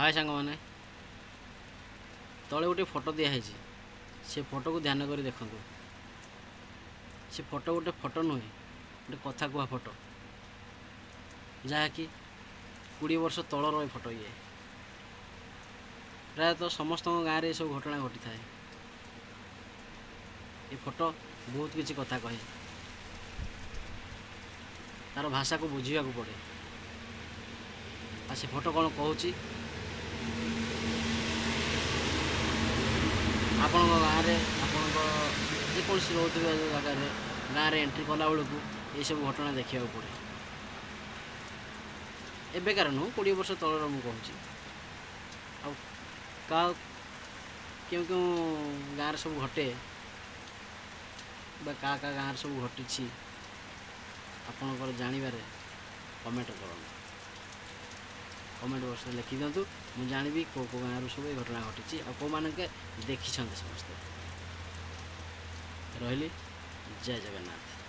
ହାଏ ସାଙ୍ଗମାନେ, ତଳେ ଗୋଟିଏ ଫଟୋ ଦିଆହେଇଛି, ସେ ଫଟୋକୁ ଧ୍ୟାନ କରି ଦେଖନ୍ତୁ। ସେ ଫଟୋ ଗୋଟେ ଫଟୋ ନୁହେଁ, ଗୋଟେ କଥା କୁହା ଫଟୋ, ଯାହାକି 20 ବର୍ଷ ତଳର ଏ ଫଟୋ। ଇଏ ପ୍ରାୟତଃ ସମସ୍ତଙ୍କ ଗାଁରେ ଏସବୁ ଘଟଣା ଘଟିଥାଏ। ଏ ଫଟୋ ବହୁତ କିଛି କଥା କହେ, ତା'ର ଭାଷାକୁ ବୁଝିବାକୁ ପଡ଼େ। ଆଉ ସେ ଫଟୋ କ'ଣ କହୁଛି, ଆପଣଙ୍କ ଗାଁରେ, ଆପଣଙ୍କ ଯେକୌଣସି ରହୁଥିବା ଜାଗାରେ, ଗାଁରେ ଏଣ୍ଟ୍ରି କଲାବେଳକୁ ଏଇସବୁ ଘଟଣା ଦେଖିବାକୁ ପଡ଼େ। ଏବେକାର ନୁହଁ, 20 ବର୍ଷ ତଳର ମୁଁ କହୁଛି। ଆଉ କାହା କେଉଁ କେଉଁ ଗାଁରେ ସବୁ ଘଟେ ବା କାହା କାହା ଗାଁରେ ସବୁ ଘଟିଛି ଆପଣଙ୍କର ଜାଣିବାରେ, କମେଣ୍ଟ କରନ୍ତୁ, କମେଣ୍ଟ ବକ୍ସରେ ଲେଖିଦିଅନ୍ତୁ। ମୁଁ ଜାଣିବି କେଉଁ କେଉଁ ଗାଁରୁ ସବୁ ଏ ଘଟଣା ଘଟିଛି ଆଉ କେଉଁମାନଙ୍କ ଦେଖିଛନ୍ତି ସମସ୍ତେ। ରହିଲି, ଜୟ ଜଗନ୍ନାଥ।